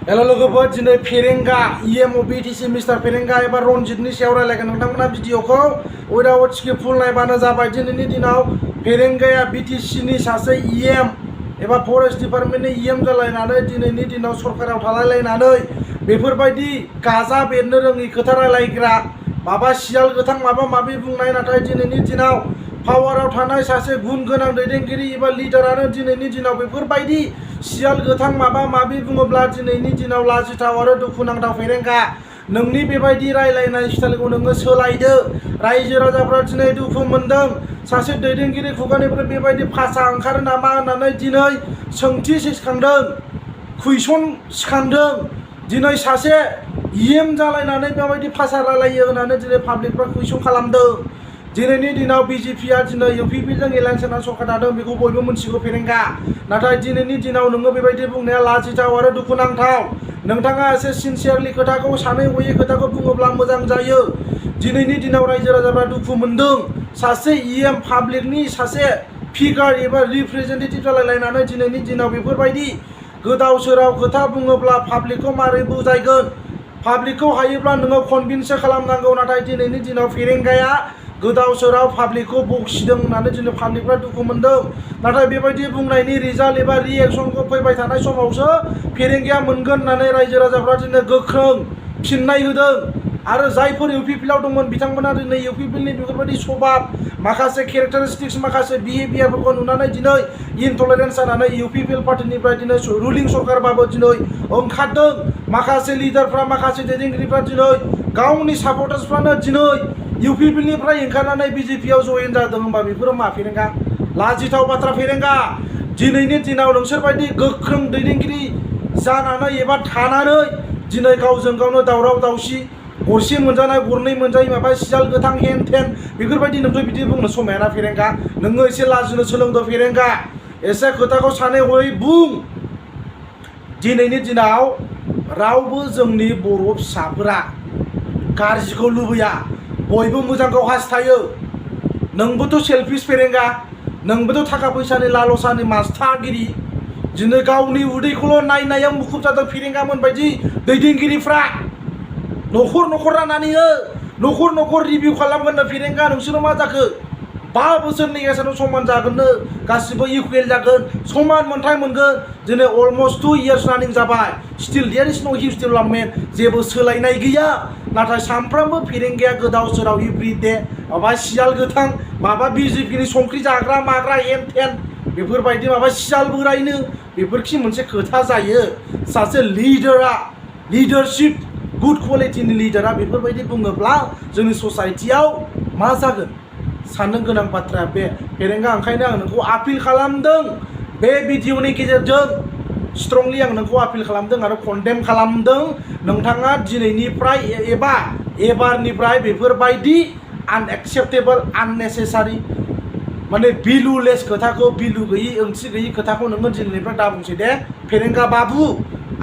Hello लोगोफोर दिनै फेरेंगा इएमअ बिटिसि मिस्टार फेरेंगा एबा रनजितनि सायाव रायलायगोन नोंथांमोना भिडिअखौ उइदाउट स्किप फुल नायबानो जाबाय। दिनैनि दिनाव फेरेंगाया बिटिसिनि सासे इएम एबा फरेस्ट डिपार्टमेन्टनि इएम जालायनानै दिनैनि दिनाव सरकाराव थालायलायनानै बेफोरबायदि गाजा बेरनो रोङि खोथा रायलायग्रा माबा सियाल गोथां माबा माबि बुंनाय, नाथाय दिनैनि दिनाव पावाराव थानाय सासे गुन गोनां दैदेनगिरि एबा लिडारानो दिनैनि दिनाव बेफोरबायदि सियाल गोथां माबा माबि बुङोब्ला दिनैनि दिनाव लाजिथाव आरो दुखुनांथाव। फेरेंगा, नोंनि बेबायदि रायलायनाय स्टाइलखौ नोङो सोलायदो। रायजो राजाफ्रा दिनै दुखु मोनदों। सासे दैदेनगिरि खुगानिफ्राय बेबायदि भाषा ओंखारो नामा होननानै दिनै सोंथि सिखांदों, कुइसन सिखांदों। दिनै सासे इएम जालायनानै बेबायदि भाषा रायलायो होननानै दिनै पाब्लिकफ्रा कुइसन खालामदों। दिनैनि दिनाव बिजेपिआ दिनै इउपिपिजों एलायन्स होनानै सरकार दादों, बेखौ बयबो मिथिगौ फेरेंगा। नाथाय दिनैनि दिनाव नोङो बेबायदि बुंनाया लाजिथाव आरो दुखुनांथाव। नोंथाङा एसे सिनसियारलि खोथाखौ सानै हयै खोथाखौ बुङोब्ला मोजां जायो। दिनैनि दिनाव रायजो राजाफ्रा दुखु मोनदों। सासे इएम पाब्लिकनि सासे फिगार एबा रिप्रेजेन्टेटिभ जालायलायनानै दिनैनि दिनाव बेफोरबायदि गोदाव सोराव खोथा बुङोब्ला पाब्लिकखौ मारै बुजायगोन? पाब्लिकखौ हायोब्ला नोङो कनभिन्ससो खालामनांगौ। नाथाय दिनैनि दिनाव फेरेंगाया गोदाव सोराव पाब्लिकखौ बखिदों होननानै दिनै पाब्लिकफ्रा दुखु मोनदों। नाथाय बेबायदि बुंनायनि रिजाल्ट एबा रिएक्सनखौ फैबाय थानाय समावसो फेरेंगाया मोनगोन होननानै रायजो राजाफ्रा दिनै गोख्रों फिननाय होदों। आरो जायफोर इउपिपिएलआव दंमोन बिथांमोना दिनै इउपिपिएलनि बेफोरबायदि सभाब, माखासे केरेक्टारिस्टिक्स, माखासे बिहेभियारफोरखौ नुनानै दिनै इनटलारेन्स जानानै इउपिपिएल पार्टिनिफ्राय दिनै रुलिं सरकारबाबो दिनै ओंखारदों। माखासे लिडारफ्रा, माखासे दैदेनगिरिफ्रा दिनै गावनि सापर्टार्सफ्रानो दिनै इउपिपिएलनिफ्राय ओंखारनानै बिजेपिआव जयेन जादों। होनबा बेफोरो मा फेरेंगा? लाजिथाव बाथ्रा फेरेंगा। दिनैनि दिनाव नोंसोरबायदि गोख्रों दैदेनगिरि जानानै एबा थानानै दिनै गावजों गावनो दावराव दावसि, गरसे मोनजानाय गरनै मोनजायै माबा सियाल गोथां हेन थेन बेफोरबायदि नोंथ' बिदि बुंनो समायाना फेरेंगा। नोङो एसे लाजिनो सोलोंदो फेरेंगा। एसे खोथाखौ सानै हयै बुं। दिनैनि दिनाव रावबो जोंनि बर' फिसाफोरा गाज्रिखौ लुबैया, बयबो मोजांखौ हास्थायो। नोंबोथ' सेल्फिस फेरेंगा, नोंबोथ' थाखा फैसानि लालसानि मास्थागिरि। दिनै गावनि उदैखौल' नायनायाव मुखुब जादों फेरेंगामोन बायदि दैदेनगिरिफ्रा। न'खर न'खर राननानै हो, न'खर न'खर रिभिउ खालामगोननो फेरेंगा। नोंसोरो मा जाखो? 5 बोसोरनि गेजेराव समान जागोननो, गासिबो इकुवेल जागोन, समान मोन्थाय मोनगोन। दिनै अलमस्ट 2 years रानिं जाबाय, स्टिल देयर इज नो हिउज डेभेलपमेन्ट, जेबो सोलायनाय गैया। नाथाय सानफ्रामबो फेरेंगाया गोदाव सोराव एभ्रिडे माबा सियाल गोथां, माबा बिजेपिनि संख्रि जाग्रा माग्रा हेन थेन बेफोरबायदि माबा सियाल बोरायनो बेफोरखि मोनसे खोथा जायो। सासे लिडारा, लिडारशिप गुड क्वालिटिनि लिडारा बेफोरबायदि बुङोब्ला जोंनि ससाइटियाव मा जागोन? साननो गोनां बाथ्राया बे फेरेंगा। ओंखायनो आं नोंखौ आपिल खालामदों, बे भिडिअनि गेजेरजों स्ट्रंलि आं नोंखौ आपिल खालामदों आरो कन्डेम खालामदों। नोंथाङा दिनैनिफ्राय एबा एबारनिफ्राय बेफोरबायदि आनएक्सेप्टेबल, आननेसेसारि माने भेलुलेस खोथाखौ, भेलु गैयि, ओंथि गैयि खोथाखौ नोङो दिनैनिफ्राय दा बुंसै दे फेरेंगा बाबु।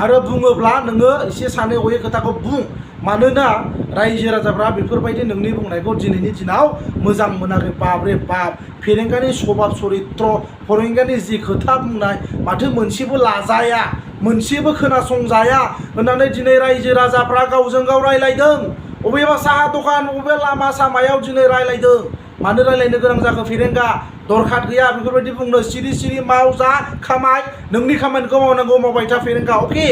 आरो बुङोब्ला नोङो एसे सानै हयै खोथाखौ बुं। मानोना रायजो राजाफ्रा बेफोरबायदि नोंनि बुंनायखौ दिनैनि दिनाव मोजां मोनाखै। बाबरे बाब, फेरेंगानि सभाब चरित्र, फेरेंगानि जि खोथा बुंनाय, माथो मोनसेबो लाजाया, मोनसेबो खोनासंजाया होननानै दिनै रायजो राजाफ्रा गावजों गाव रायलायदों। अबेबा साहा दखान, अबेबा लामा सामायाव दिनै रायलायदों। मानो रायलायनो गोनां जाखो फेरेंगा? दरखार गैया बेफोरबायदि बुंनो। सिरि सिरि माव, जा खामाय, नोंनि खामानिखौ मावनांगौ, मावबाय था फेरेंगा। अके।